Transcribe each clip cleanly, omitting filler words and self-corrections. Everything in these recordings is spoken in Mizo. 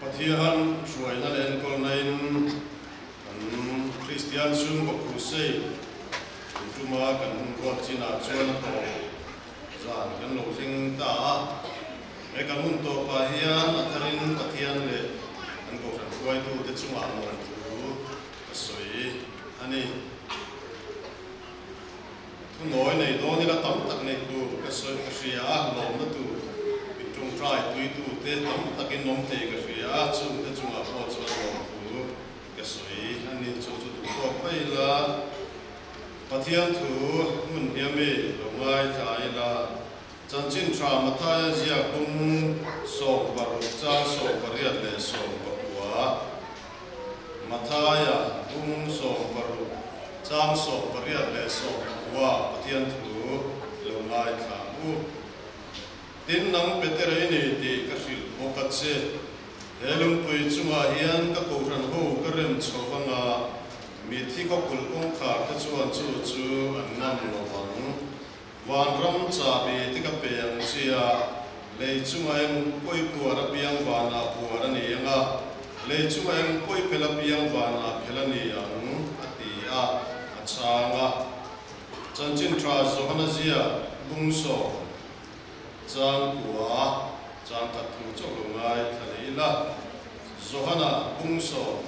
Pathian hruaina leh enkawlna in kan Kristian chhungkaw Crusade tun tuma kan hun ruat chinah chuan a tawp zan kan lo thleng ta a. He kan hun tawpah hian a tharin Pathian leh kan Kohhran hruaitute chungah lawmthu ka sawi a ni. Thu nawi nei dawn ila tam tak neih tur ka sawi ka hria a, lawmna tur min tawngtai puitute tam takin awm thei ka hria a, chungte chungah pawh chuan lawmthu ka sawi a ni. Chu chu duh tawk mai ila, Pathian thu hmun hiami lo ngaithla ila, Chanchin Tha Mathaia ziak bung 16 chang 18 leh 19. Mathaia bung 16 chang 18 leh 19 Pathian thu lo ngaithla ang u. Tin, nang Petera i ni tih ka hrilh bawk a che. He lungpui chungah hian ka kohhran ho ka rem chho vanga mitthi khawkulh kawngkhar te chuan chu chu an ngam lo vang. Vanram chahbi te ka pe ang chia, lei chunga eng pawi puar apiang vanah puar a ni ang a, lei chunga eng pawi phel apiang vanah phel a ni ang, a ti a, a chhang a. Chanchin tha Johana ziak bung sawm chang kua chang khat thu chauh lo ngai thla leh ila, Johana bung sawm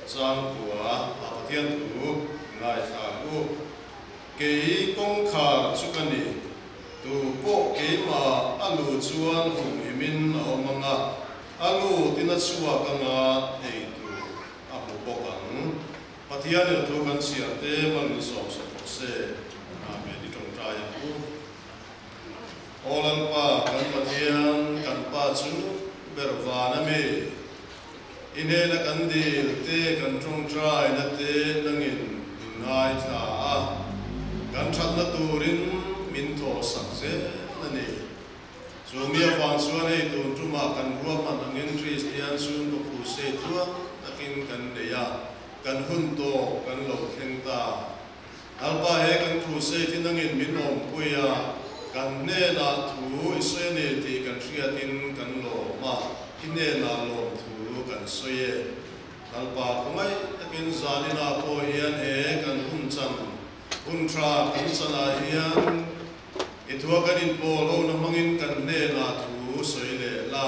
chang kua a Pathian thu ngaithla ang u. Kei kawngkhar chu ka ni. Tu pawh keimah a lu chuan humhimin a awm ang a, a lutin a chhuak anga ei tur a hmu bawk ang. Pathian in a thu kan chhiar te mal min sawm sawm rawh se. Amen. I tawngtai ang u. Aw Lalpa, kan Pathian, kan Pa chu ber van a mi. I hnena kan dil te, kan tawngtaina te nangin min ngaithla a, kan thatna turin min thawhsak zel a ni. Chu mi avang chuan hei tun tumah kan ruahman angin Kristian chhungkaw crusade tluang takin kan nei a, kan hun tawk kan lo thleng ta. Lalpa he kan crusade hi nangin min awmpui a, kan hnenah thu i sawi a ni tih kan hriatin kan lawm a, i hnenah lawm thu kan sawi e. Lalpa khawngaih takin zaninah pawh hian he kan hun chan, hun tha kan chanah hian i thua kan inpawl hona hmangin kan hnenah thu sawi leh la,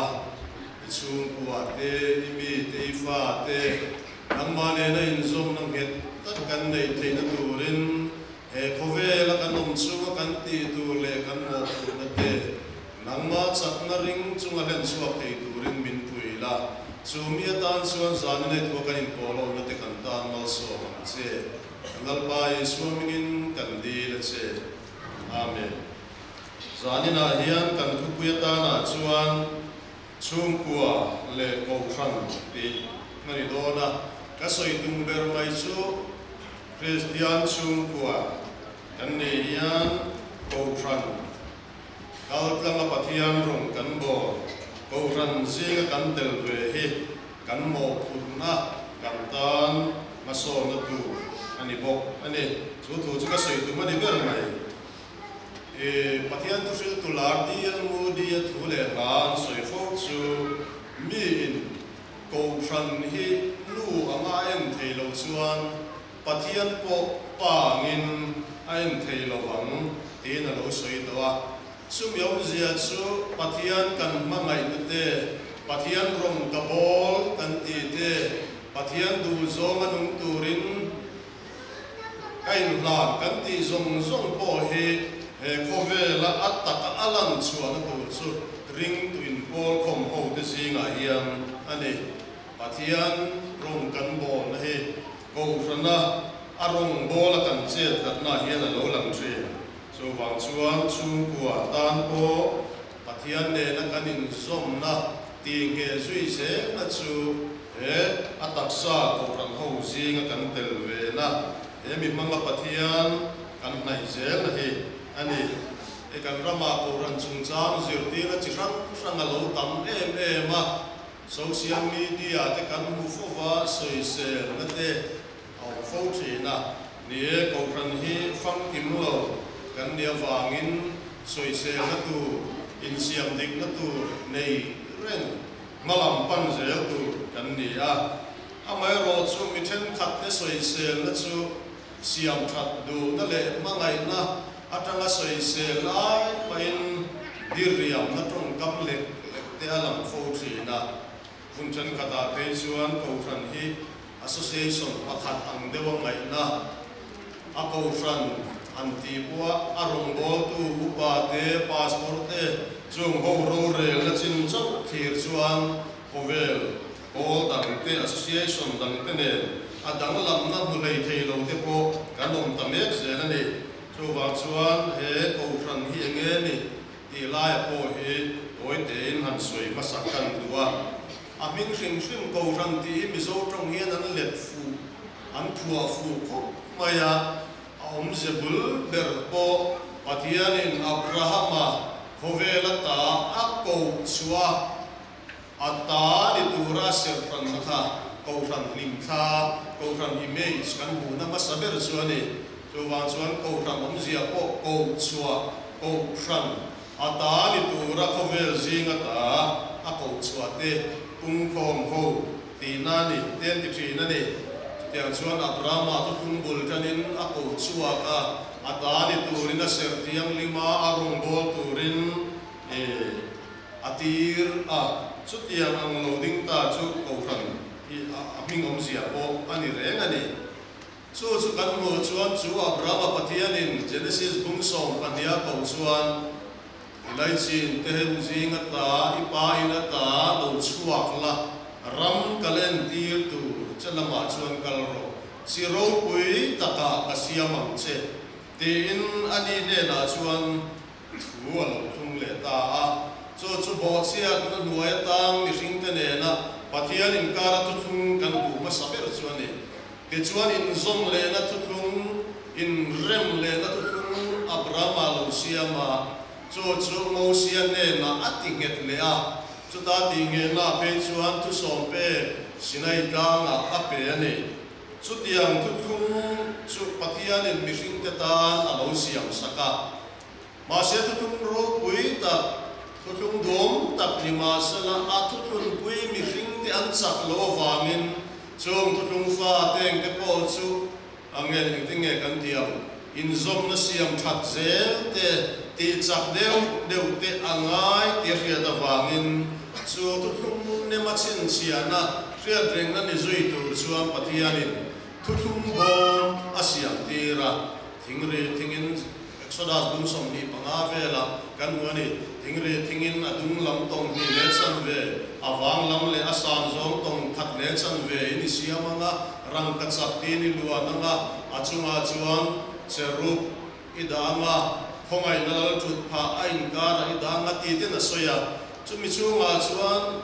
i chhungkua te, i mite, i fate, Nangmah nena inzawmna nghet tak kan neih theihna turin he khawvela kan awm chunga kan tih tur leh kan mawhphurhna te nangmah chakna ring chunga hlen chhuak thei turin min pui la. Chu mi atan chuan zan inei thua kan inpawlawhna te kan tan malsawm ang che. Kan Lalpa Isua mingin kan dil a che. Amen. Zan inah hian kan thupui atanah chuan Chhungkua leh Kohhran tih a ni dawn a, ka sawi tum ber mai chu Kristian chhungkua kan nih hian Kohhran kaltlanga Pathian rawng kan bawl, Kohhran zinga kan tel ve hi kan mawhphurhna kan tan hmasawnna tur a ni bawk a ni. Chu thu chu ka sawi tum a ni ber mai. I Pathian thuhriltu lar DL Moody-a thu leh hla an sawi fo chu miin Kohhran hi nu anga a en thei lo chuan Pathian pawh pa angin a en thei lo ang tiin a lo sawi tawh a. Chumi awmzia chu Pathian kan hmangaihna te, Pathian rawng ka bawl kan tih te, Pathian duhzawng a nung turin Ka inhlan kan tih zawng zawng pawh hi he khawvela a taka a lan chhuahna tur chu ringtu inpawl khawm ho te zingah hian a ni. Pathian rawng kan bawlna hi Kohhrana a rawng bawla kan chet tlatna hian a lo lang thin. Chuvang chuan chhungkua tan pawh Pathian nena kan inzawmna tingheh zui zelna chu he a taksa Kohhran ho zinga kan tel vena he mi hmanga Pathian kan hnaih zelna hi a ni. He kan ramah Kohhran chungchang zirtirna chi hrang hrang a lo tam em em a, social media te kan hmu fo va, sawiselna te a awm fo thin a. Ni e, Kohhran hi famkim lo kan nih avangin sawiselna tur, insiam dikna tur nei reng hmalam pan zel tur. kan ni a. Amaherawhchu mi thenkhatte sawiselna chu siam that duhna leh hmangaihna atanga sawisel lai pahin diriamna tawngkam lek lek te a lang fo thin a. Hmun thenkhatah phei chuan Kohhran hi Association pakhat ang deuha ngaihna a Kohhran an tih pawha a rawngbawltu upa te, pastor te chung ho rorelna chin chauh thlir chuan khawvel pawl dangte, association dangte nen a danglamna hmu hlei thei lo te pawh kan awm ta mek zel a ni. Chuvang chuan he Kohhran hi enge ni tih laia pawh hi tawi tein han sawi hmasak kan duh a. A hming hrim hrim Kohhran tih hi Mizo tawng hian an let fuh, an phuah fuh khawp mai a. A awmze bul ber pawh Pathianin Abrahama khawvel ata a koh chhuah a, a ta ni tura a serhranna kha Kohhran hlimthla, Kohhran image kan hmuhna hmasa ber chu a ni. Chuvang chuan Kohhran awmzia pawh koh chhuah, Kohhran a ta ni tura khawvel zing ata a koh chhuah te pungkhawm ho tihna a ni, te an ti thin a ni. Chutiang chuan Abrahama thuthlung bul tanin a koh chhuak a, a ta ni turin a serh thianghlim a, a rawngbâwl turin a tir a. Chutiang ang lo ding ta chu Kohhran hi a hming awmzia pawh a ni reng a ni. Chu chu kan hmuh chuan chu Abrahama Pathianin Genesis bung 12 a koh chuan, I laichin te heu zing ata i pa in ata lo chhuak la, ram ka lentir tur che lamah chuan kal rawh, chi ropui takah ka siam ang che, tiin ani hnenah chuan thu a lo thlung leh ta a. Chu chu bawhchhiatna hnuai atang mihringte nena Pathian inkara thuthlung kan hmuh hmasa ber chu a ni. Tichuan inzawm lehna thuthlung, inrem lehna thuthlung Abrahama lo siam a, chu chu Mosia hnenah a ti nghet leh a, chuta tih nghehna phei chuan thusawm pek Sinai tlangah a pe a ni. Chutiang thuthlung chu Pathianin mihringte tan a lo siam sak a. Mahse thuthlung ropui tak, thuthlung duam tak ni mahsela a thuthlunpui mihringte an chak lo avangin chung thuthlung fa tengte pawh chu a nge engtin nge kan ti ang, inzawmna siam that zel te, tih chak deuh deuh te a ngai tih a hriat avangin chu thuthlung nema chhinchhiahna hriat rengna ni zui tur chuan Pathianin thuthlung bawm a siam tir a, thingri thingin Exodus dung 25 velah kan hmu a ni. Thingri thingin a dung lam tawng hnih leh chanve, a vang lam leh a san zawng tawng khat leh chanve in i siam ang a, rangka chak tiin i luan ang a, a chungah chuan cherub i dah ang a, khawngaihna lal thut phah a inkarah i dah ang a ti ten a sawi a. Chumi chhungah chuan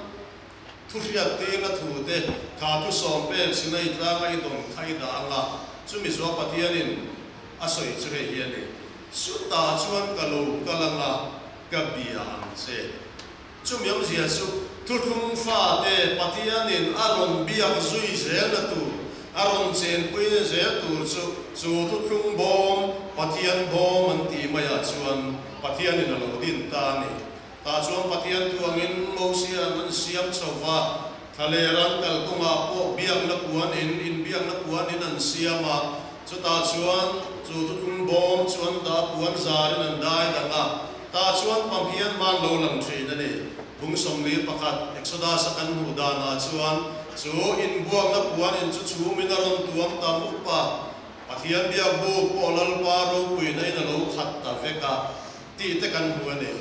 Thu hriattirna thu te kha thu sawm pek Sinai tlanga i dawn kha i dah ang a, chumi zuah Pathianin a sawi chu hei hi a ni, Chutah chuan ka lo kal ang a, ka bia ang che. Chumi awmzia chu thuthlung fate Pathianin a rawn biak zui zelna tur, a rawn chenpui zel tur chu, chu thuthlung bawm, Pathian bawm an tih maiah chuan Pathianin a lo din ta a ni. Tah chuan Pathian thu angin Mosia'n an siam chho va, thlaler an kal kawngah pawh biakna puan in, inbiakna puan in an siam a, chutah chuan chu thuthlung bawm chu an dah puan zarin an dai dang a, tah chuan Pamhian hman lo lang thin a ni. Bung 41, Exodus a kan hmuh danah chuan chu inbuakna puan in chu chhumin a rawn tuam ta mup a, Pathian biak buk pawh Lalpa ropuina in a lo khat ta vek a. Tih te kan hmu a ni.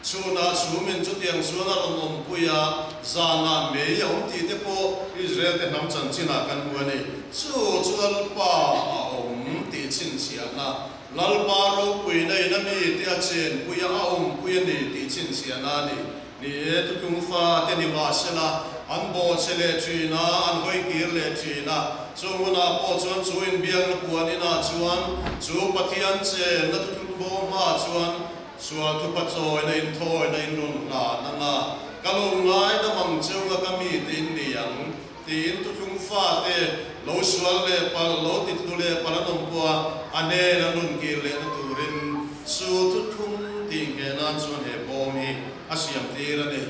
Chhunah chhumin chutiang chuan a rawn awmpui a, zanah mei a awm tih te pawh Israel te hnam chanchinah kan hmu a ni. Chu chu Lalpa a awm tih chhinchhiahna, Lalpa ropuina in a mi te a chenpui a, a awmpui a ni tih chhinchhiahna a ni. Ni e, thuthlung fa te ni mahsela, an bawhchhe leh thin a, an hawi kir leh thin a. Chung hunah pawh chuan chu inbiakna puan inah chuan chu Pathian chenna thuthlung bawm hmaah chuan sual thupa chawina inthawina in rawn hlan ang a, ka lo ngaidam ang cheu nga ka mite in ni ang, tiin thuthlung fate lo sual leh palh, lo titlu leh palh an awm pawh a, a hnen an rawn kir lehna turin chu thuthlung tih ngheh nan chuan he bawm hi a siam tir a ni.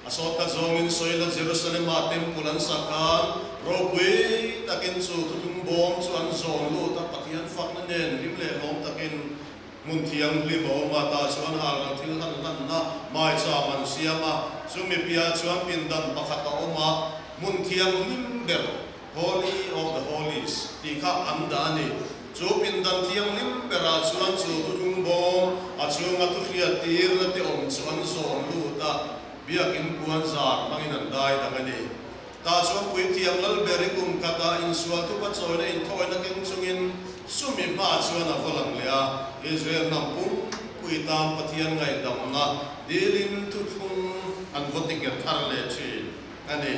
A sawt khat zawngin sawi la Jerusalem-ah temple an sak khan ropui takin chu thuthlung bawm chu an zawn lut a, Pathian fakna nen hlim leh hlawm takin hmun thianghlim a awm a, tah chuan halral thil hlan hlanna maicham an siam a, chumi piah chuan pindan pakhat a awm a, hmun thianghlim ber, Holy of the Holies, tih kha an dah a ni. Chu pindan thianghlim berah chuan chu thuthlung bawm a chhunga thuhriat tirna te awm chu an zawn lut a, biakin puan zar hmangin an dai dang a ni. Tah chuan Puithiam Lalberi kum khatah insual thupa chawina inthawina keng chungin chumi hmaah chuan a va lang leh a, Israel hnam pumpui tan Pathian ngaihdamna dilin thuthlung an va ti nghet thar leh thin a ni.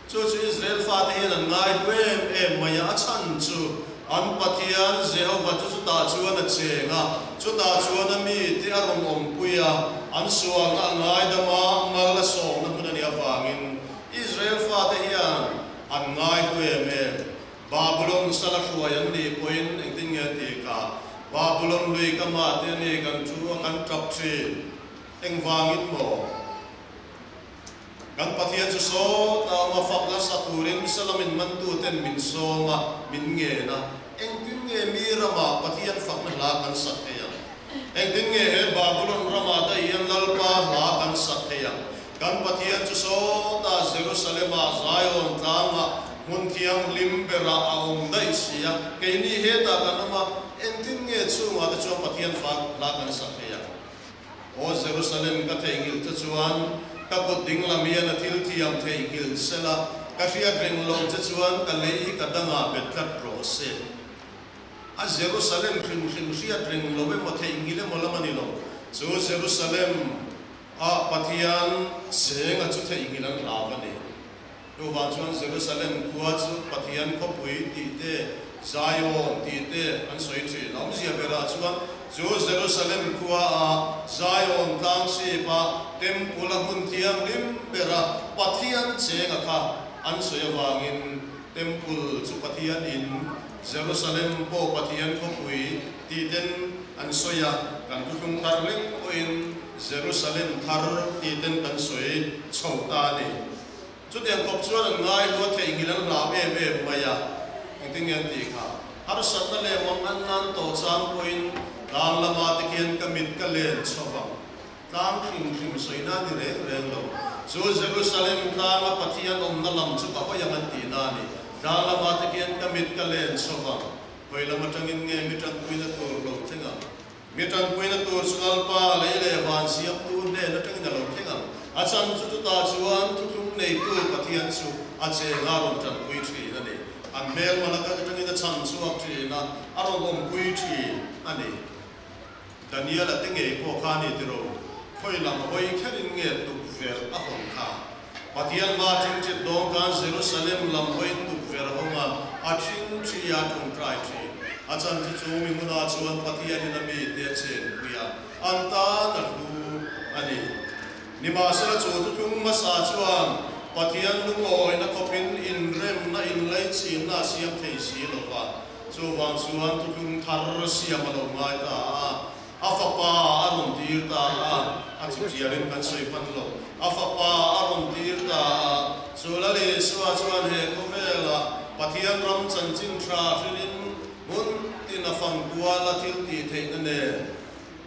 Chu chu Israel fate hian an ngai hlu em em mai a, a chhan chu an Pathian Jehova chu chutah chuan a cheng a, chutah chuan a mite a rawn awmpui a, an sualna a ngaidam a, mal a sawmna hmun a nih avangin Israel fate hian an ngai hlu em em. Babulon sala hruai an nih pawhin engtin nge tih kha Babulon lui ka mah te a ni kan thu a kan tap thin. Engvangin maw? Kan Pathian chu sawta awm a, fak nasa turin Salamin mantuten min sawm a, min ngen a. Engtin nge mi ramah Pathian fakna hla kan sak thei ang? Engtin nge he Babulon ramah daih hian Lalpa hla kan sak thei ang? Kan Pathian chu sawta Jerusalem-ah Zion tlangah hmun thianghlim berah a awm daih si a, keini hetah kan awm a, engtin nge chungah te chuan Pathian fak hla kan sak thei ang? Aw Jerusalem, ka theihnghilh che chuan ka kut dinglam hian a thil thiam theihnghilh sela, ka hriat reng lo che chuan ka lei hi ka dangah bet tlat rawh se. A Jerusalem hrim hrim hriat reng lo emaw theihnghilh emaw lam a ni lo, chu Jerusalem ah Pathian chenga chu theihnghilh an hlau a ni. Chuvang chuan Jerusalem khua chu Pathian khawpui tih te, Zion tih te an sawi thin. A awmzia berah chuan chu Jerusalem khua a Zion tlang sip a Temple a hmun thianghlim bera Pathian chenga kha an sawi avangin Temple chu Pathian in, Jerusalem pawh Pathian khawpui tih ten an sawi a, kan thuthlung thar lek pawhin Jerusalem thar tih ten kan sawi chho ta a ni. Chutiang kawp chuan an ngai lua theihnghilh an hlau em em mai a, engtin nge an tih kha? Harsatna leh mang an nan tawh chang pawhin tlang lama te khian ka mit ka len chho vang. Tlang hrim hrim sawina a ni reng reng lo. Chu Jerusalem tlanga Pathian awmna lam chu ka hawi ang an tihna a ni. Tlang lama te khian ka mit ka len chho vang. Hawi lam atangin nge mi tanpuina tur lo thleng ang? Mi tanpuina tur chu Lalpa lei leh van siamtu hnen atangin a lo thleng ang. A chan chu chutah chuan thuthlung neitu Pathian chu a cheng a rawn tanpui thin a ni. An hmel malak atangin a chhan chhuak thin a, a rawn awmpui thin a ni. Daniel-a te ngei pawh kha a ni tiro, khawi lam hawi kherin nge tukverh a hawn kha? Pathian hma thingthit dawng khan Jerusalem lam hawiin tukverh a hawng a, a thingthi a tawngtai thin. A chan chu chu mi hmunah chuan Pathianin a mite a chenpui a, an tan a hlu a ni. Nimahsela chu thuthlung hmasa chuan Pathian lungawina khawpin inremna inlaichinna a siam thei si lo va, chuvang chuan thuthlung thar siam a lo ngai ta a. A fapa a rawn tir ta a, a chutiangin kan sawi hman lo. A fapa a rawn tir ta a, chu Lal Isua chuan he khawvela Pathian ram chanchin tha hrilhin hmun tin a fang kual a thil tih theihna nen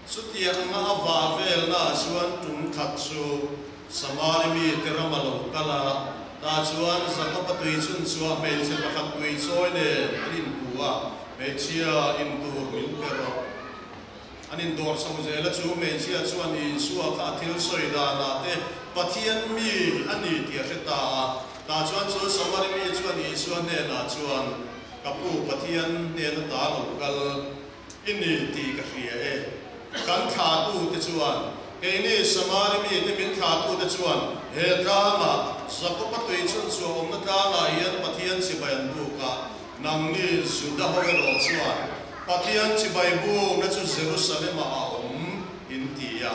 chutiang anga a vah velna ah chuan tum khat chu Samari mite ram a lo kal a, tah chuan Jakob-a tui chhun chhuah hmeichhe pakhat tui chawi nen an inpu a, Hmeichhia in tur min pe rawh. An indawr chho zel a, chu hmeichhia chuan Isua kha a thil sawi danah te Pathian mi a ni tih a hre ta a. Tah chuan chu Samari mi chuan Isua hnenah chuan, Ka pu, Pathian hnena ta lo kal i ni tih ka hria e. Kan thlahtute chuan, keini Samari mite min thlahtute chuan he tlangah, Jakob-a tui chhun chhuah awmna tlangah hian Pathian chibai an buk a, Nangni Juda ho erawh chuan Pathian chibai bukna chu Jerusalem-ah a awm in ti a,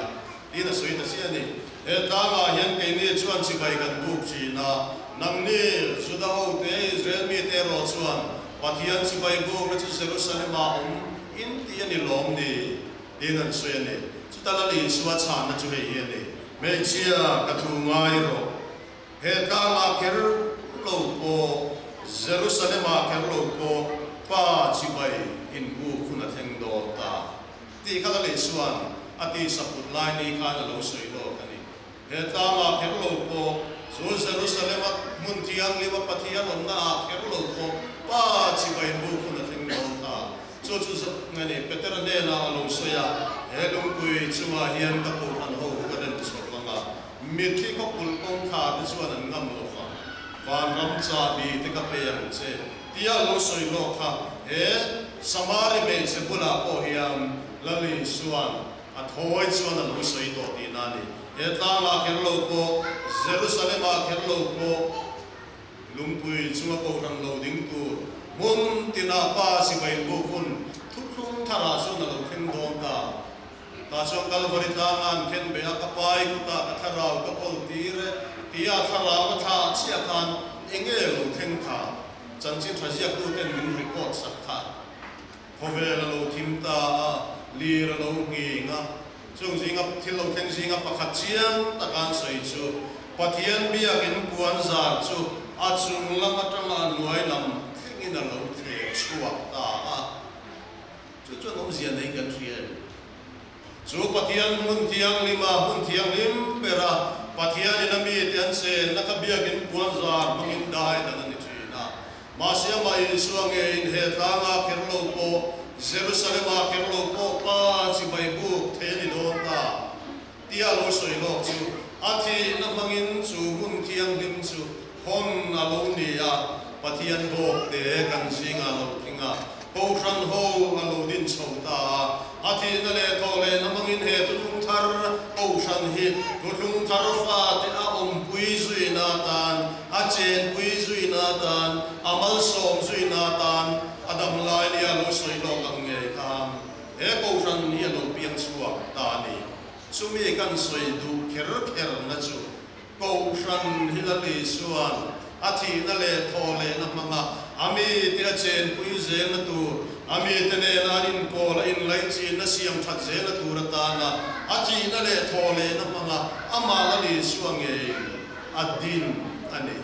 tiin a sawi ta chiah a ni. He tlangah hian keini chuan chibai kan buk thin a, nangni Juda ho te, Israel mite erawh chuan Pathian chibai bukna chu Jerusalem-ah a awm in ti a ni lawm ni? tiin an sawi a ni. Chuta Lal Isua chhanna chu hei hi a ni. Hmeichhia ka thu ngai rawh, he tlangah kher lo pawh, Jerusalem-ah kher lo pawh Pa chibai inbuk hun a thleng dawn ta tih kha Lal Isua'n a tisa put lai ni khan a lo sawi lawk a ni. He tlangah kher lo pawh, chu Jerusalem-a hmun thianghlim a Pathian awmnaah kher lo pawh Pa chibai inbuk hun a thleng dawn ta. Chu chu nge ni Petera hnenah a lo sawi a, He lungpui chungah hian ka kohhran ho ka rem chho vang a, mitthi khawpul kawngkhar te chuan an ngam lo vang, vanram chahbi te ka pe ang che, tia a lo sawi lawk kha. He Samari hmeichhe bulah pawh hian Lal Isua'n a thawi chuan a lo sawi tawh tihna a ni. He tlangah kher lo pawh, Jerusalem-ah kher lo pawh, Lungpui chunga kohhran lo ding tur hmun tinah Pa sipai buk hun thuthlung tharah chuan a lo thleng dawn ta. Tah chuan Kalvari tlanga an khen beh a, ka pai kutah ka thlarau ka kawl tir e tia thlarau a thlah chiah khan enge lo thleng kha chanchin tha ziaktuten min record sak kha. Khawvel a lo thim ta a, lir a lo nghing a. Chung zinga thil lo thleng zinga pakhat chiang taka an sawi chu, Pathian biakin puan zar chu a chung lam atanga a hnuai lam thlengin a lo thlek chhuak ta a. Chu chuan awmzia nei kan hria em? Chu Pathian hmun thianghlima hmun thianghlim bera Pathianin a mite an chenna kha biakin puan zar hmangin dai dan a ni thin a. Mahse amah Isua ngeiin he tlanga kher lo pawh, Jerusalem-ah kher lo pawh Pa chibai buk thei a ni dawn ta tia lo sawi lawk chu a thihna hmangin chu hmun thianghlim chu hawn a lo ni a, Pathian bawkte kan zingah lo tling a, Kohhran ho a lo din chho ta a. A thihna leh thawh lehna hmangin he thuthlung thar Kohhran hi thuthlung thar fate a awmpui zuina atan, a chenpui zuina atan, a malsawm zuina atan a dam lai nia lo sawi lawk ang ngei khan he Kohhran hi a lo piang chhuak ta a ni. Chumi kan sawi duh kher kherna chu Kohhran hi Lal Isua'n a thihna leh thaw lehna hmanga a mite a chenpui zelna tur, a mite nena an inpawl a inlaichinna siam that zelna tur atana a thihna leh thaw lehna hmanga amah Lal Isua ngeiin a din a ni.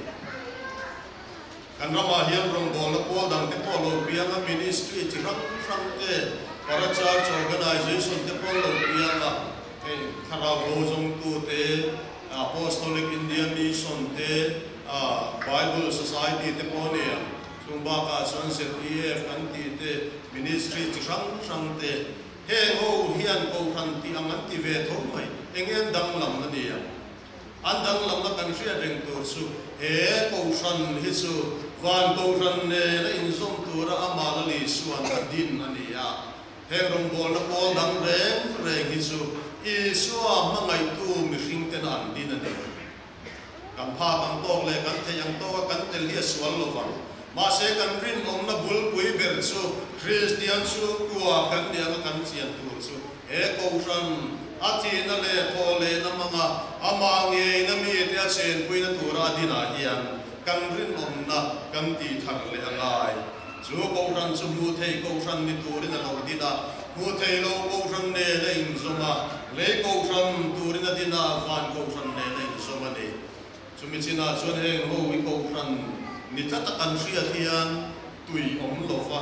Kan ramah hian rawngbawlna pawl dangte pawh lo piang a, ministry chi hrang hrang te, para-church organization te pawh lo piang a, hei thlarau bo zawngtu te, Apostolic India Mission te, Bible Society te pawh a ni ang. Chung bakah chuan ZEF kan tih te, ministry chi hrang hrang te, heng ho hian kohhran tih ang an ti ve tho mai, eng nge an danglam a ni ang? An danglamna kan hriat reng tur chu he Kohhran hi chu Van Kohhran nen a inzawm tura amah Lal Isua'n a din a ni a. Heng rawngbawlna pawl dang reng reng hi chu Isua hmangaihtu mihring tena an din a ni. Kan phak ang tawk leh kan theih ang tawka kan tel hi a sual lo vang. Mahse kan rinawmna bulpui ber chu Kristian chhungkua kan nih anga kan chian tur chu he Kohhran a thihna leh thaw lehna hmanga amah ngeina mite a chenpuina tura a dinah hian kan rinawmna kan tih thar leh a ngai. Chu Kohhran chu hmuh theih Kohhran ni turin a lo din a, hmuh theih loh Kohhran nen a inzawm a, lei Kohhran turin a din a, van Kohhran nen a inzawm a ni. Chumi chinah chuan heng ho i Kohhran ni tlata kan hriat hian tui awm lo va,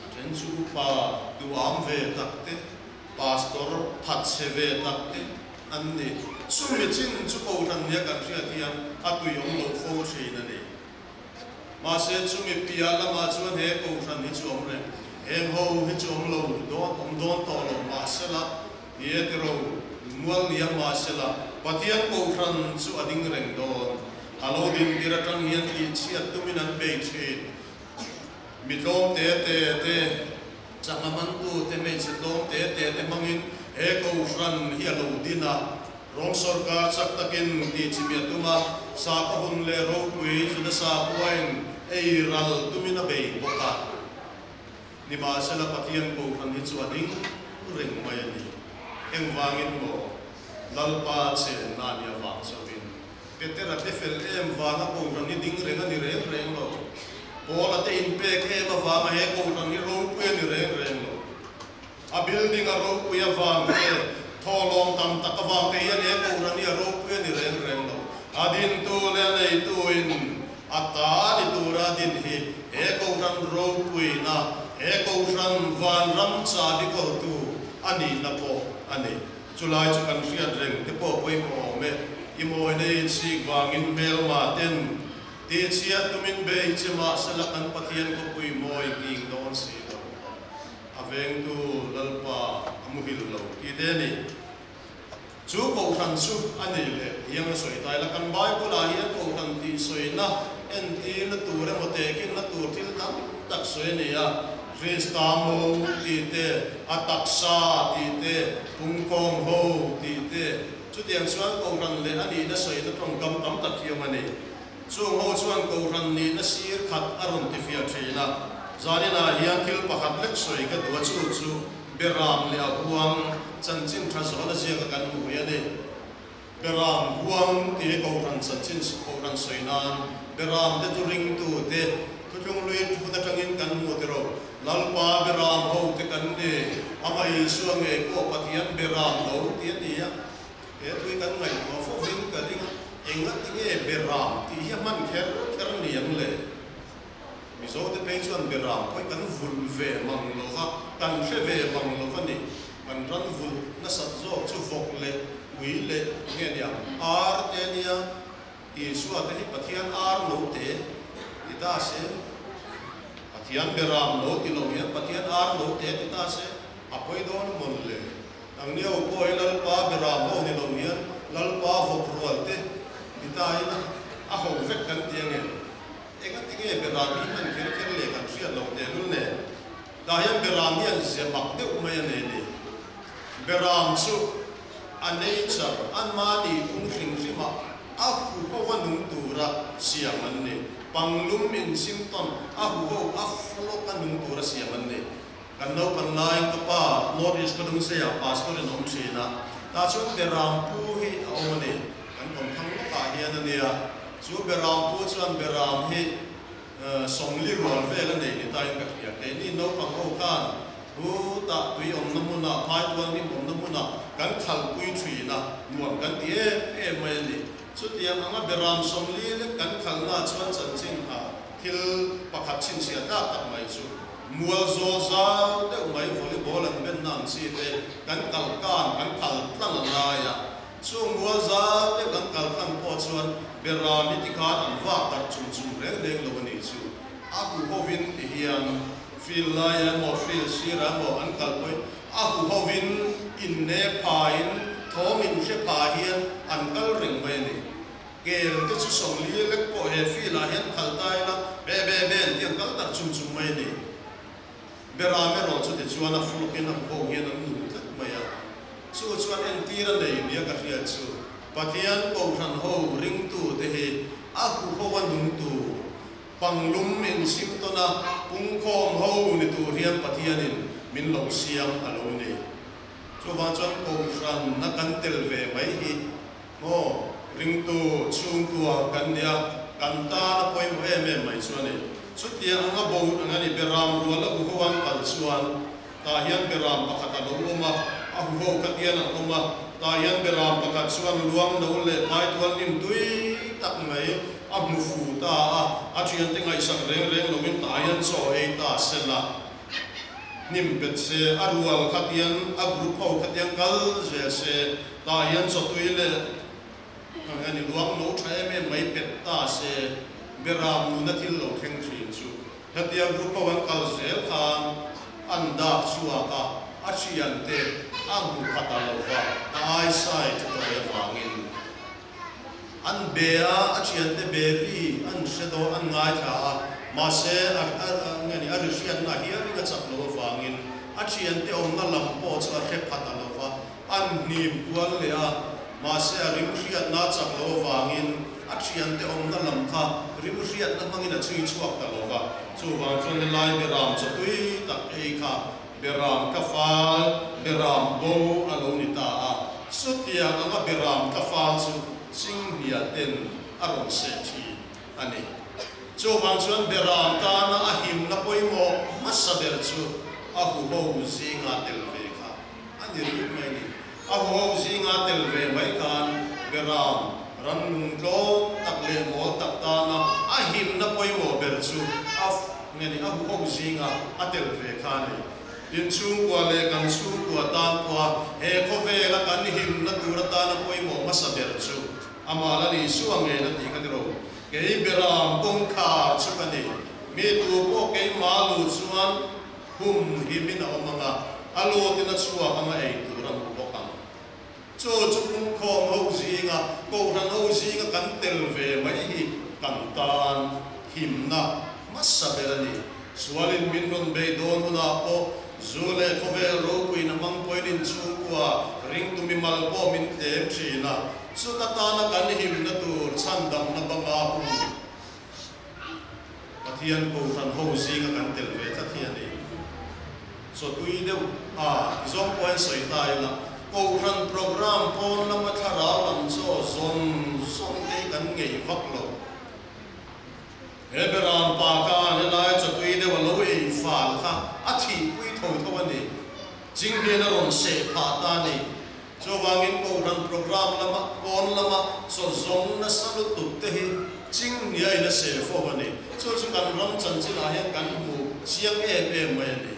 a then chu upa duham ve tak te, pastor thatchhe ve tak te an ni. Chumi chin chu Kohhran nia kan hriat hian a tui awm lo fo thin a ni. Mahse chumi piah lamah chuan he Kohhran hi chu awm reng, heng ho hi chu awm lo dawn awm dawn tawh lo mahsela, Ni e tiro, mual liam mahsela Pathian Kohhran chu a ding reng dawn. A lo din tir atang hian tihchhiat tumin an bei thin. Mi tlawm te te te, changha mantu te, hmeichhe tlawm te te te hmangin he Kohhran hi a lo din a. Rom sorkar chak takin tihchimih a tum a, sakhaw hun leh ropui Juda sakhuain ei ral tumin a bei bawk a. Nimahsela Pathian Kohhran hi chu a ding reng mai a ni. Engvangin maw? Lalpa chenna a nih avang chauhin. Petera te fel em vanga Kohhran hi ding reng a ni reng reng lo. Paula te inpek em avanga he Kohhran hi ropui a ni reng reng lo. A building a ropui avang te, Thawhlawm tam tak avang te hian he Kohhran hi a ropui a ni reng reng lo. A dintu leh a neituin a ta ni tura a din hi he Kohhran ropuina, he Kohhran vanram chabi kawltu a nihna pawh a ni. Chulai chu kan hriat reng te pawh pawimawh awm e. I mawina i chhik vangin hmelma ten tihchhiat tumin bei che mahsela kan Pathian khawpui mawi nghing dawn si lo. A vengtu Lalpa a muhil lo tih te a ni. Chu Kohhran chu a nih leh tiang a sawi ta ila, kan Bible-ah hian Kohhran tih sawina entirna tur emaw tehkhinna tur thil tam tak sawi a ni a, Krista mo tih te, a taksa tih te, pungkawm ho tih te, chutiang chuan Kohhran leh a nihna sawina tawngkam tam tak hi awm a ni. Chung ho chuan Kohhran nihna sir khat a rawn tifiah thin a, zaninah hian thil pakhat lek sawi ka duh a, chu chu Beram leh a huang chanchin tha zawhna ziaka kan hmu hi a ni. Beram huang tih hi Kohhran chanchin Kohhran sawi nan Beram te chu ringtu te thuthlung hlui thut atangin kan hmu tiro. Lalpa Beram ho te kan ni, amah Isua ngei pawh Pathian Beram lo ti a ni a. He tui kan ngaihtuah fovin ka ring a, enga tinge Beram tih hi a hman kher kher ni ang le? Mizote phei chuan Beram pawh hi kan vulh ve mang lo va, kan hre ve mang lo va ni. Kan ran vulh nasat zawk chu vawk leh ui leh nge nia ar te nia, Isua te hi Pathian ar lo te ti ta se, Pathian Beram lo ti lo hian Pathian ar lo te ti ta se, a pawi dawn a mawn le? Nangniau pawh hi Lalpa Beram ho ni lo hian Lalpa vawk rual te ti ta ila a ho vek kan ti ange. Enga tinge Beram hi hman kher kher leh kan hriat loh tehlul nen. Tah hian Beram hian ze mak deuh mai a nei ni. Beram chu a nature, anmahni phung hrim hrimah a huho a nung tura siam an ni. Panglum insimtawn a huho a flock a nung tura siam an ni. Kan naupan laiin ka pa North East Khawdungseiah pastor in awm thin a, tah chuan Beram pu hi a awm a ni. Kan kawmthlang lawkah hian a nia. Chu Beram pu chuan Beram hi sawmli rual vel a nei ni tain ka hria. Keini naupang ho khan hu tah tui awmna hmunah, phaitual hnim awmna hmunah kan khalpui thin a, nuam kan ti em em mai a ni. Chutiang anga Beram sawmli lek kan khalna chuan chanchin ah thil pakhat chhinchhiah tlak tak mai chu Mual zawl zau deuh mai volleyball an benna ang chi te kan kal kan kan kal tlang a ngai a, chung mual zau deuh kan kal tlang pawh chuan Beram hi tikhan an vak darh chung chung reng reng lo a nih chu. A huhovin ti hian field lai emaw field sir emaw an kal pawhin a huhovin inne phain thawm inhre pha hian an kal reng mai a ni. Kel te chu 40 lek pawh he field ah hian phal ta ila be be be an tih ang kal tak chung chung mai a ni. Beram erawh chu tichuan a flock in a huho hian an nung tlat mai a. Chu chuan entir a nei nia ka hriat chu Pathian Kohhran ho ringtu te hi a huho a nung tur, panglum insim tawn a pungkhawm ho ni tur hian Pathianin min lo siam a lo ni. Chuvang chuan Kohhran a kan tel ve mai hi Maw, ringtu chhungkua kan nia, kan tan a pawimawh em em mai chu a ni. Chutiang anga bo ang a ni, Beram rual a huho an kal chuan tah hian Beram pakhat a lo awm a, a huho kha tian an awm a, tah hian Beram pakhat chuan luang no leh phaitual hnim tui tak mai a hmu fu ta a, a thiante ngaihsak reng reng loin tah hian chaw ei ta sela. Hnim pet se, a rual kha tian, a group ho kha tian kal zel se, tah hian chawtui leh ang a ni luang lo tha em em mai pet ta se, Beram nuna thil lo thleng thin chu hetia group ho an kal zel khan an dak chhuak a, a thiante a hmu khat a lo va, a eyesight a tawi avangin An be a, a thiante be ri an hre dawn, an ngaithla a, mahse a nge ni, a ri hriatna hianin a chak lo avangin a thiante awmna lam pawh chu a hre phat a lo va, an hnim kual leh a, mahse a rim hriatna a chak lo avangin a thiante awmna lam kha rim hriatna hmangin a chhui chhuak ta lo va, chuvang chuan helai Beram chawtui tak ei kha Beram ka fal, Beram bo a lo ni ta a. Chutiang anga Beram ka fal chu Chinghnia ten a rawn seh thin a ni. Chuvang chuan Beram tana a himna pawimawh hmasa ber chu a huho zinga tel ve kha a ni ringawt mai a ni. A huho zinga tel ve mai khan Beram rannung tlawm tak leh mawl tak tana a himna pawimawh ber chu a nge ni a huho zinga a tel ve kha a ni. Inchhungkua leh kan chhungkua tan pawha he khawvela kan himna tur atana pawimawh hmasa ber chu amah la ni Isua ngei na tih kha tiraw. Kei Beram kawngkhar chu ka ni. Mi tu pawh keimah lu chuan Hum himin a awm ang a, a lutin a chhuak ang a ei tur a hmu bawk ang. Chu chu pumkhawm ho zinga, kohhran ho zinga kan tel ve mai hi kan tan himna hmasa ber a ni. Sualin min rawn bei dawn hunah pawh zu leh khawvel ropuina hmang pawhin inchhungkua ringtu mimal pawh min tlem thin a, chuta tana kan himna tur chhandamna banga hum Pathian Kohhran ho zinga kan tel ve tlat hi a ni. Chawtui deuh a ti zawng pawh hian sawi ta ila, Kohhran program pawn lama thlarau lam chaw zawn zawn te hi kan ngei vak lo. He beram pa khan helai chawtui deuh a lo ei fal kha a thihpui tho tho a ni. Chinghian a rawn seh phah ta a ni. Chuvangin Kohhran program lama pawn lama chaw zawng nasa lutuk te hi chingniain a seh fo a ni. Chu chu kan ram chanchinah hian kan hmu chiang em em mai a ni.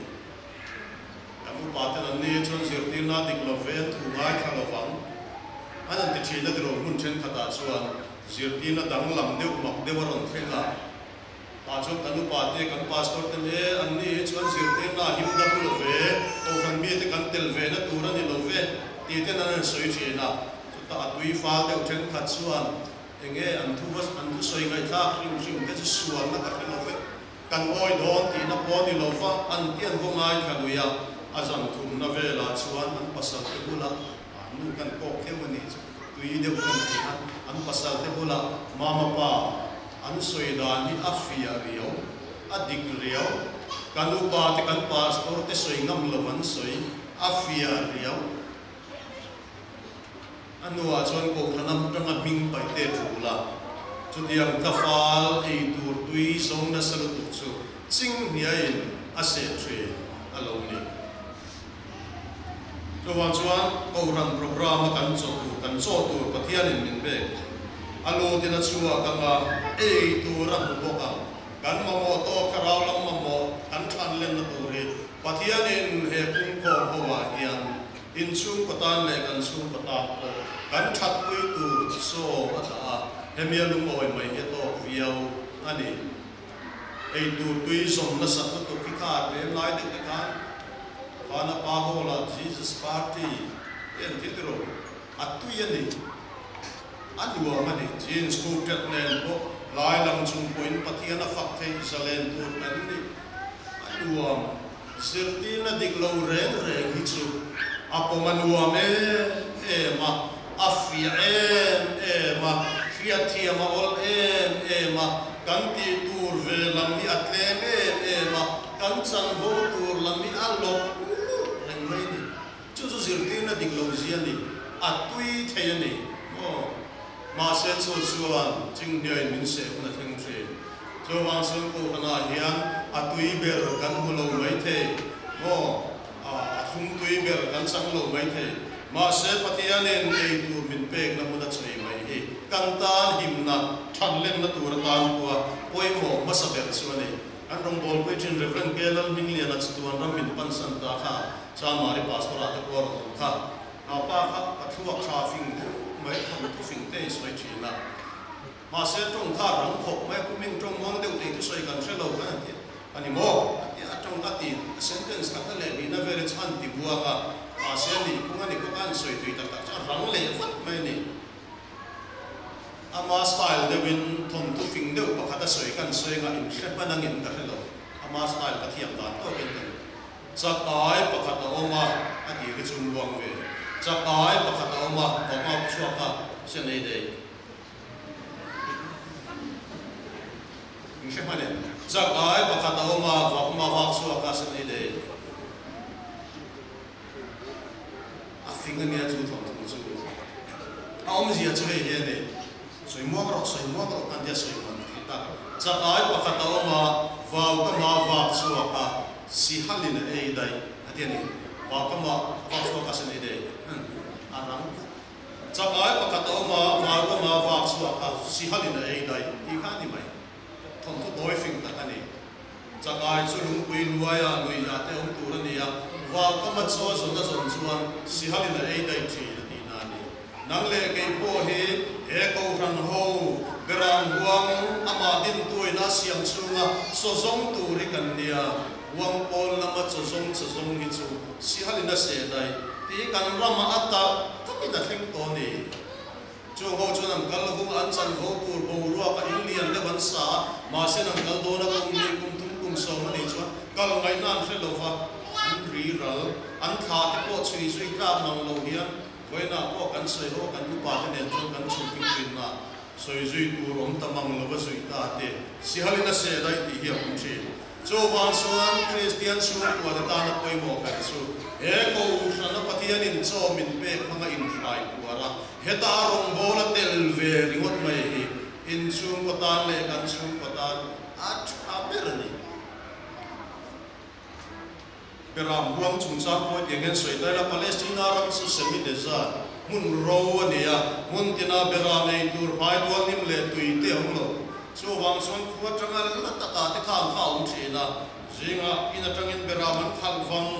Kan upa ten an ni chuan zirtirna dik lo ve an thu ngaithla lo vang. An han ti thin a tiraw hmun thenkhatah chuan zirtirna danglam deuh mak deuh a rawn thleng a. Tah chuan kan upa te, kan pastor te leh an ni hi chuan zirtirna a him dam lo ve, kohhran mite kan tel ve na tur a ni lo ve tih ten an han sawi thin a. Chutah a tui fal deuh thenkhat chuan enge an thu va an thusawi ngaihthlak hrim hrim te chu sualna ka hre lo ve, kan awi dawn tihna pawh a ni lo va, an ti an vaw ngaithla lui a, a zan thumna velah chuan an pasal te bulah nu kan kawk theuh a nih chu tui deuh kan ti a, an pasal te bulah mama pa, An sawi dan hi a fiah riau, a dik riau. Kan upa te kan pastor te sawi ngam lo an sawi, a fiah riau. A hnuah chuan Kohhran atanga hming paih te tul a, chutiang tlafal ei tur tui zawng nasa lutuk chu ching hniaiin a seh thin a lo ni. Chuvang chuan Kohhran programme a kan chaw tur, kan chaw tur Pathianin min pek. A lutin a chhuak ang a, ei tur a hmu bawk ang. Kan mamawh tawk thlarau lam mamawh kan thlan lenna tur hi Pathianin he pumkhawm ho ah hian inchhungkaw tan leh kan chhungkaw tan pawh kan thatpui tur chaw a dah a, hemi a lungawi mai hi a tawk viau a ni. Ei tur tui zawm nasat lutuk hi kha tlem lai deuh te khan Vana Pa Hall ah Jesus Party te an thil tiraw a tui a ni, a nuam a ni. Jeans khup ṭet nen pawh lai lang chung pawhin Pathian a fak theih zalen tur kan ni. A nuam. Zirtirna dik lo reng reng hi chu a pawm a nuam em em a, a fiah em em a, hriatthiam a awl em em a, kan tih tur ve lam hi a tlem em em a, kan chanvo tur lam hi a lawk lut reng mai a ni. Chu chu zirtirna dik lo zia a ni, a tui thei a ni maw? Mahse chu chuan Chinghniain min seh hun a thleng thin. Chuvang chuan Kohhranah hian a tui ber kan hmu lo mai thei maw? A thlum tui ber kan chang lo mai thei. Mahse Pathianin ei tur min pekna hmun a chei mai hi kan tan himna, thanlenna tur atan pawha pawimawh hmasa ber chu a ni. Kan rawngbawlpui thin Rev. K. Lalhmingliana chatuan ram min pansan ta kha Chanmari Pastor-ah te pawh a rawn awm kha. A pa kha ka thluak tha fing deuh mai thawn thu fing te i sawi thin a. Mahse tawng kha a rang khawp mai a, kumin tawng muang deuh thei thusawi kan hre lo khan a ti a ni maw? A ti a, tawng a ti a sentence khat a leh nihna vel hi chu an ti buang a, mahse a nihphung a ni bawk a, an sawi tui tak tak chu a rang leh vat mai a ni. Ama style deuhin thawnthu fing deuh pakhat a sawi kan sawi anga inhre hman angin ka hre lo, ama style ka thiam dan tawkin ka ni. Chakai pakhat a awm a, a tih hi chu muang ve. Chakai pakhat a awm a, ka nghak chhuak a, sia nei dei. In hre hman em? Chakai pakhat a awm a, vak ma vak chhuak a, sia nei dei. A fing a nia chu thawnthu chu. A awmzia chu hei hi a ni. Sawi muang rawh, sawi muang rawh kan tia sawi muan thei tak. Chakai pakhat a awm a, vau ka ma vak chhuak a, si halin a ei daih a ti a ni. Vau ka ma vak chhuak a sin ei daih. A rang vat. Chakai pakhat a awm a, Valkama vak chhuak a, Sihalin a ei daih tih kha a ni mai. Thawnthu tawi fing tak a ni. Chakai chu lungpui luaia luiah te awm tur a ni a, Valkama chaw a zawn a zawn chuan Sihalin a ei daih thin a tihna a ni. Nang leh kei pawh hi he Kohhran ho beram huang amah dintuain a siam chhunga chaw zawng tur hi kan nia. Huang pawl lama chaw zawng chaw zawng hi chu Sihalin a seh daih tih kan ramah a tak takin a thleng tawh a ni. Chung ho chuan an kal hung an chanvo tur boruak a in lian deuh an sa a, mahse an kal dawn a kum ni kum thum kum sawm a nih chuan kal ngaihna an hre lo va, an ri ral, an thla te pawh chhui zui tlak mang lo hian vawiinah pawh kan sawi ho a kan upa te nen chuan kan chhun thing thinna sawi zui tur awm ta mang lo va zui ta te Sihalin a seh daih tih hi a awm thin. Chuvang chuan Kristian chhungkua te tana pawimawh ber chu he Kohhrana Pathianin chaw min pek hmanga inhrai puar a, heta a rawngbâwl a tel ve ringawt mai hi inchhungkaw tan leh kan chhungkaw tan a tha ber a ni. Beram huang chungchang pawh hetiang hian sawi ta ila, Palestina ram chu semi desert, hmun ro a ni a, hmun tina beram ei tur phai tualhnim leh tui te a awm lo. Chuvang chuan khua atanga la takah te kha an kha a awm thin a, zingah in atangin beram an khalh vang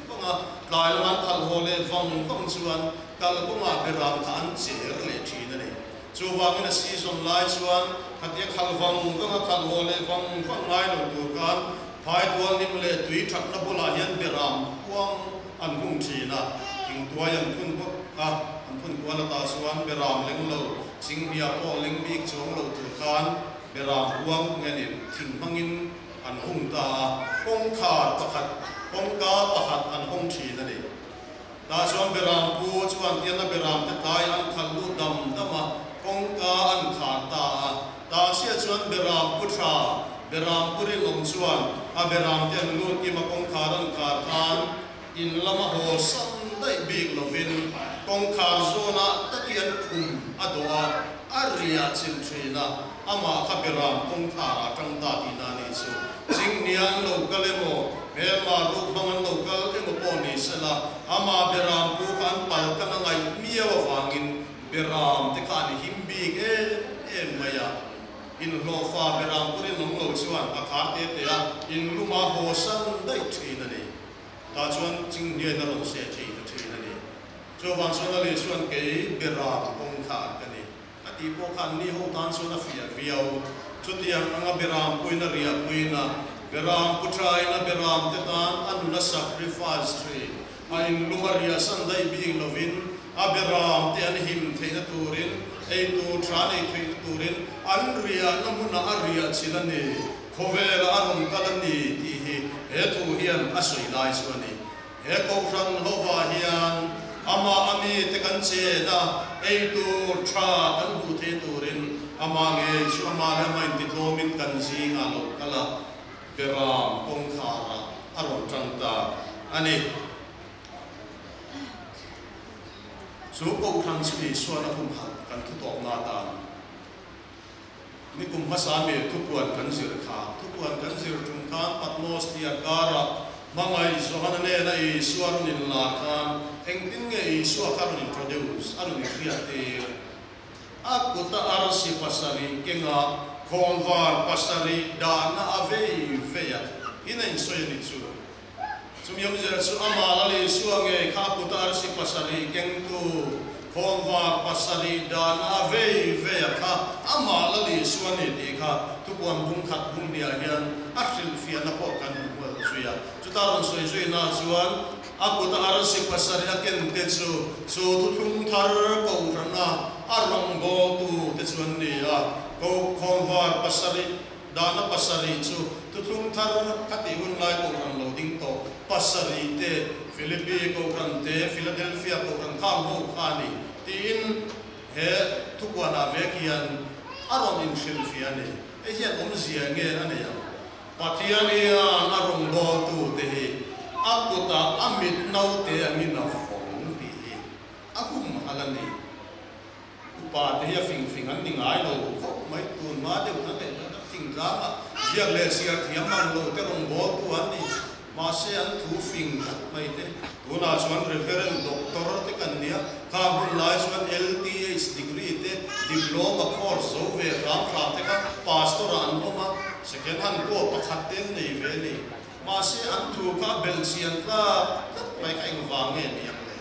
vang a, tlai lama an khalh haw leh vang vang chuan kalkawngah beram kha an cher leh thin a ni. Chuvangin a season lai chuan khatia khalh vang vang a khalh haw leh vang vang ngai lo tur khan phai tualhnim leh tui thatna bulah hian beram huang an hung thin a, thingtuai an phun bawk a, an phun kual atah chuan beram leng lo, chinghnia pawh leng bik chuang lo tur khan beram huang ngenin thing hmangin an hung ta a, kawngkhar pakhat, kawngka pakhat an hawng thin a ni. Tah chuan beram pu chuan tiana beram te tlai an khalh lut dam dam a, kawngka an khar ta a. Tah chiah chuan beram pu tha, beram pu rinawm chuan a beram te an lut kim a kawngkhar an khar khan in lama haw sam daih bik lovin kawngkhar zawnah taki an khum a dawh a, a riah chilh thin a, amah kha beram kawngkhar ah tang ta tihna a nih chu. Chingnia an lo kal emaw, hmelma ruk hmang an lo kal emaw pawh ni sela, amah beram pu kha an pal tlang a ngaih miau avangin beram te kha an him bik em em mai a. Inhlawhfa beram pu rinawm lo chuan a khar te te a, inluma haw san daih thin a ni. Tah chuan Chingniain a rawn seh thei ta thin a ni. Chuvang chuan a leh chuan kei beram kawngkhar ka ni. A tih pawh khan ni ho tan chuan a fiah viau. Chutiang anga beram puiin a riah puiin a, beram pu thain a beram te tan a nun a sacrifice thin. A inlum a riah san daih bik lovin a beram te an him theihna turin, ei tur tha an ei theihna turin an riahna hmunah a riah chilh a ni, khawvelah a rawn kal a ni tih hi he thu hian a sawi lai chu a ni. He Kohhran hovah hian amah a mite kan chen a, ei tur tha kan hmuh thei turin amah ngei chu amah leh amah intitlawmin kan zingah lo kal a, Beram kawngkharah a rawn tang ta a ni. Chu Kohhran chu Isuan a humhalh kan thutawpna atan. Nikum hmasa mi thupuan kan zir kha. Thupuan kan zir tum khan Patmos tia karah hmangaih Johana nena Isua rawn inlar khan engtin nge Isua kha rawn introduce, a rawn inhriattir? A kuta arsi pasarih kenga khawnvar pasarih dahna a vei vei a, in a insawi a nih chu. Chumi awmzia chu amah Lal Isua ngei kha a kuta arsi pasarih kengtu khawnvar pasarih dahna a vei vei a kha amah Lal Isua ni tih kha thupuan bung khat bung hniah hian a hrilhfiahna pawh kan hmu hual zui a. Chuta rawn sawi zuina chuan a kuta arsi pasarih a ken te chu chu thuthlung thar kohrana a rawngbawltu te chu an ni a, ko khawnvar pasarih Dahna pasarih chu thuthlung thar kha tih hun lai Kohhran lo ding tawh pasarih te, Philippi Kohhran te, Philadelphia Kohhran khang ho kha a ni tiin he thukuanah vek hian a rawn inhrilhfiah a ni. Hei hian awmzia nge a nei ang? Pathian hian a rawngbawltu te hi a kutah a mit naute angin a vawng tih hi a humhalh a ni. Upa te hi a fing fing an ni ngai lo khawp mai, tun hma deuh na leh na thingtlang ah ziak leh siar thiam ang lo te rawn bawl tu an ni. Mahse an thu fing tlat mai te. Tunah chuan Reverend Doctor te kan nia, kha hun lai chuan LTH degree te, Diploma course zo ve hram hram te kha Pastor ah an awm a, second hand pawh pakhat te an nei ve a ni. Mahse an thu kha a belhchian tlak tlat mai kha engvang nge ni ang le?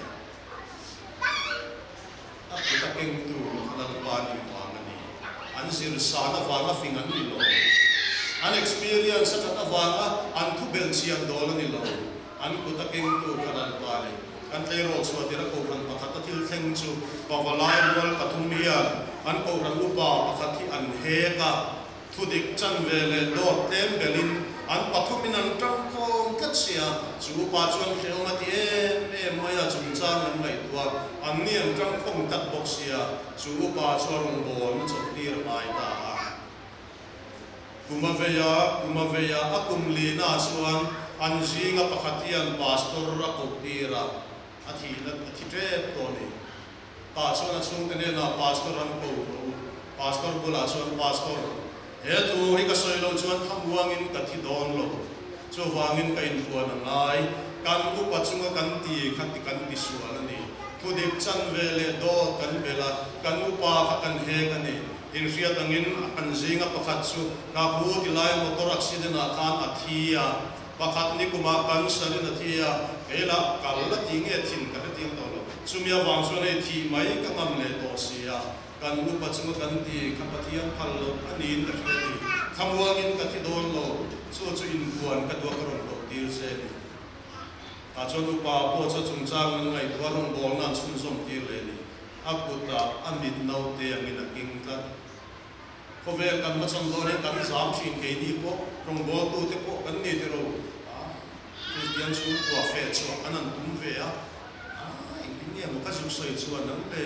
A kut a kengtu kha Lalpa nih vang a ni. An zir san avanga fing an ni lo. An experience a that avanga an thu belhchian dawl a ni lo. An kut a kengtu kha Lalpa a ni. Kan tleirawl chhuah tir a kohhran pakhat a thil thleng chu pavalai rual pathum hian an kohhran upa pakhat hi an hek a. Thudik chanve leh dawt tlem belin an pathumin an tangkhawm tlat sia, chu upa chuan hrehawm a ti em em mai a, chungchang an ngaihtuah an ni an tangkhawm tlat bawk sia, chu upa chu a rawngbawlna chawlhtir a ngai ta a. Kum a vei a, kum a vei a, a kum lina chuan an zinga pakhat hian pastor a kohtir a, a thihna a thi tep tawh a ni. Tah chuan a chhungte hnenah Pastor an ko rawh u. Pastor bulah chuan, Pastor, he thu hi ka sawi loh chuan thlamuangin ka thi dawn lo. Chuvangin ka inpuan a ngai. Kan upa chunga kan ti kha ti kan ti sual a ni. Thudik chanve leh dawt kan bel a, kan upa kha kan hek a ni. Inhriat angin an zinga pakhat chu ka pu tilai motor accident ah khan a thi a. Pakhat ni kumah cancer in a thi a, kei lah kal la ti nge thin ka hre tiang tawh lo. Chumi avang chuan hei thih mai ka ngam leh tawh si a, kan upa chunga kan ti kha Pathian phal loh a niin ka hria ni. Thlamuangin ka thi dawn lo, chu chu inbuan ka duak a rawn koh tir che a ni. Tah chuan upa pawh chu a chungchang an ngaihtuah rawngbawlna an chhunzawm tir leh a ni. A kutah a mit naute angin a king tlat. Khawvel kan hmachhawn dawn hian kan zam thin keini pawh rawngbawltute pawh kan ni tiro a, Kristian chhungkua feh chhuah kan han tum ve a, a engtin nge maw ka zuk sawi chuan ang le,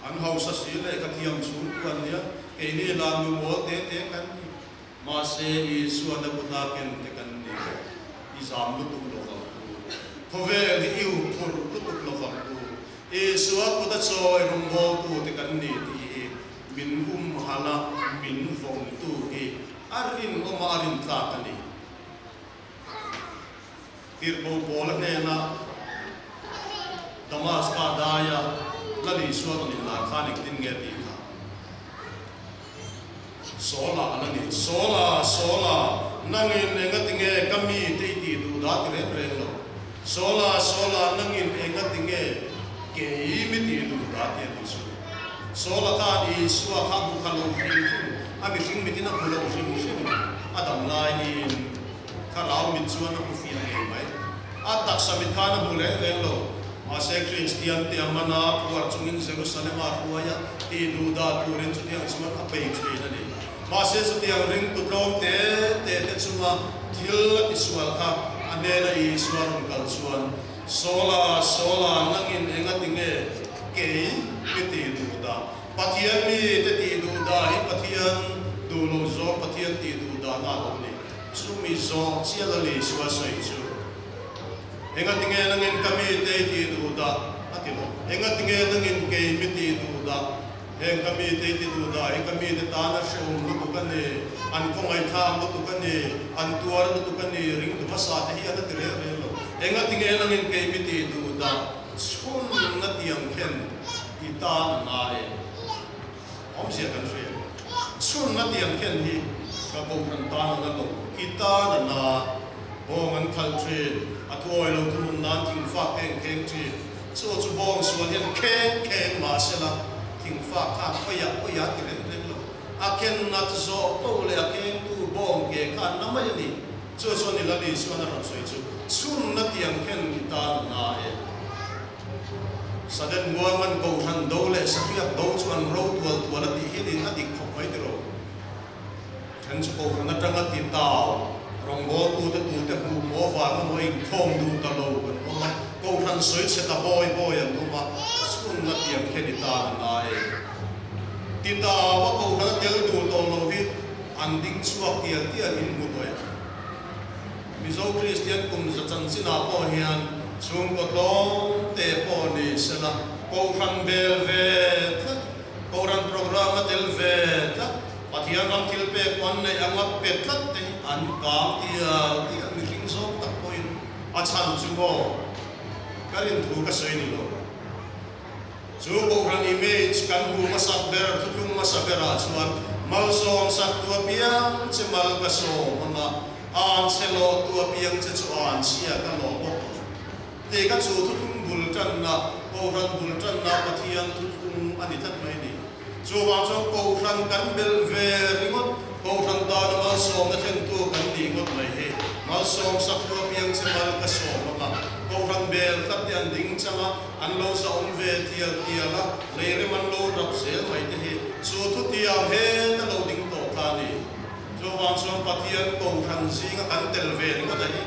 an hausa si leh ka thiam chhungkua an nia, keini lah nu mawl te te kan ni, mahse Isuan a kuta ken te kan ni, i zam lutuk lo vang u, khawvel hi i huphurh lutuk lo vang u, Isua kuta chawi rawngbawltute kan ni tih hi. Min humhalh a, min vawngtu hi a rinawm a, a rintlak a ni. Tirhkoh Paula hnena Damaska daia Lal Isua rawn inlar khan engtin nge tih kha Saula a la ni. Saula, Saula, nangin engatinge ka mite i tih duh dah ti reng reng lo. Saula, Saula, nangin engatinge kei mi tih duh dah ti a ni chu. Saula khan Isua kha hmu kha lo hrim hrim, a mihring mitin a hmu lo hrim hrim, a dam laiin thlarau mit chuan a hmu fiah ngei mai. A taksa mit khan a hmu reng reng lo. Mahse Kristian te a man a, phuar chungin Jerusalem a hruai a, tih duh dah turin chutiang chuan a bei thin a ni. Mahse chutiang ringtu tlawm te te te chunga thil a tisual kha a hnena Isua rawn kal chuan, Saula, Saula, nangin engati nge kei mi tih duh dah? Pathian mi te tih duh dah hi Pathian duh loh zawng Pathian tih duh dahna a lo ni. Chumi zawh chiah la Isua sawi chu. Engati nge nangin ka mi te i tih duh dah? a ti lo. Engati nge nangin kei mi tih duh dah? Heng ka mite i ti duh dah hi ka mite tan a hrehawm lutuk a ni, an khawngaihthlak lutuk a ni, an tuar lutuk a ni, ringtu hmasa te hi an a ti reng reng lo. Engati nge nangin kei mi tih duh dah chhunna tiang khen i tan a ngai e? Awmzia kan hria. Chhunna tiang khen hi ka kohhran tan a na lo, i tan a na. Bawng an khalh thin, a thuawi lo thunun nan thingfak te an kheng thin. Chu chu bawng sual hian kheng kheng mah sela thingfak khan khawiah khawiah ti reng reng lo. A khen nat zawh poh leh a khengtu bawng ke kha an na mai a ni. Chu chuan i Lali chuan a rawn sawi chu chhunna tiang khen i tan a na e. Saden muang an kohhran do leh sahriak do chu an ro tual tual a tih hian in a dik khawp mai tiraw. Then chu kohhran atanga ti tau, rawngbawltute tute hmuh maw vang emaw inkhawm duh ta lo an awm a, kohhran sawi chhe ta bawi bawi an awm a, chhunna tiang khian i tan a ngai. Ti tau a kohhran a tel duh tawh lo hi an ding chhuak tial tial in hmu tawh em? Mizo Kristian kum za chanchinah pawh hian chhungkaw tlawm te pawh ni sela kohhran bel ve tlat, kohhran programme a tel ve tlat, Pathian ram thil pek an neih anga pe tlat te hi an kang tial tial mihring zawng tak pawhin. A chhan chu maw? Ka rin thu ka sawi ni lo. Chu Kohhran image kan hmu hmasak ber, thuthlung hmasa berah chuan malsawm sak tu apiang che mal ka sawm ang a, an chhe lawh tu apiang che chu an chhia ka lawh bawk ang. Tih kha chu thuthlung bul tanna, Kohhran bul tanna Pathian thuthlung a ni tlat mai a ni. Chuvang chuan Kohhran kan belh ve ringawt, Kohhran tana malsawmna thlentu kan nih ngawt mai hi. Malsawm sak tu apiang che mal ka sawm ang a, Kohhran bel tlat te an ding chang a, an lo zahawm ve tial tial a, leirem an lo rap zel mai te hi chu thutiang heta lo ding tawh kha a ni. Chuvang chuan Pathian Kohhran zinga kan tel ve ringawt a hi.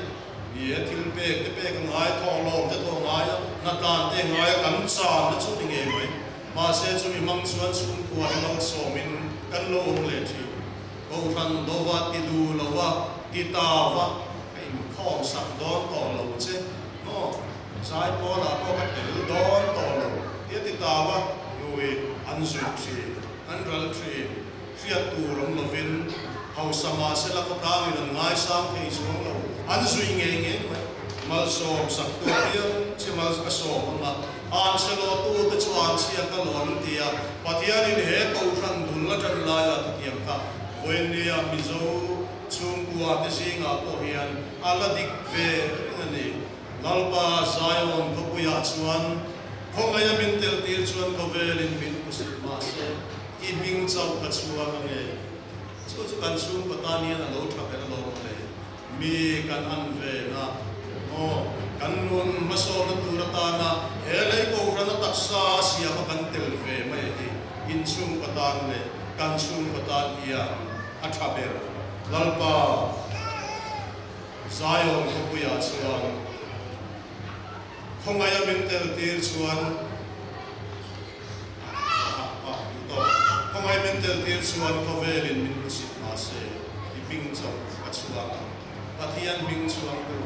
Ni e, thil pek te pek a ngai, thawhlawm te thawh ngai a, hnatlan te ngai a, kan chan na chu ni ngei mai. Mahse chumi hmang chuan chhungkua hi malsawmin kan lo awm leh thin. Kohhran dova ti duh lova, ti tava ka inkhawm sak dawn tawh lo che maw? Zaipawlah pawh ka tel dawn tawh lo tia ti tava nui an zui thin, an ral thin. Hriat tur awm lovin hausa mahsela khawtlangin an ngaisang thei chuang lo, an zui ngei ngei mai. Malsawm sak tu apiang che mal ka sawm ang a, an hre lo tu te chu an chhia ka lo an ti a, Pathianin he Kohhran bul a tan laia thutiang kha vawiinnia Mizo chhungkua te zingah pawh hian a la dik ve reng a ni. Lalpa Zion khawpuiah chuan khawngaih a min tel tir chuan khawvelin min pusit mahse, I hming chauh ka chhuang a nge? Chu chu kan chhungkaw tan hian a lo tha ber lo maw le? Mi kan an ve na maw? Kan nun hmasawna tur atana he lei kohhrana taksa a siama kan tel ve mai hi in chhungkaw tan leh kan chhungkaw tan hian a tha ber. Lalpa Zion khawpuiah chuan khawngaih a min tel tir chuan, Khawngaih min tel tir chuan khawvelin min hmusit mah se, i hming chauh ka chhuak ang. Pathian hming chhuak tu.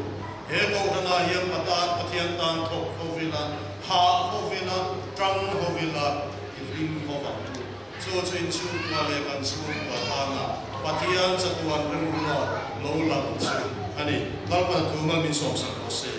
He Kohhranah hian Patan Pathian tan thawk ho vila, hah ho vila, tang ho vila, i hlim ho vang u. Chu chu inchhungkua leh kan chhungkua tana Pathian chatuan rilrua lo lang chu a ni. Lalpan thu mal min sawmsak rawh se.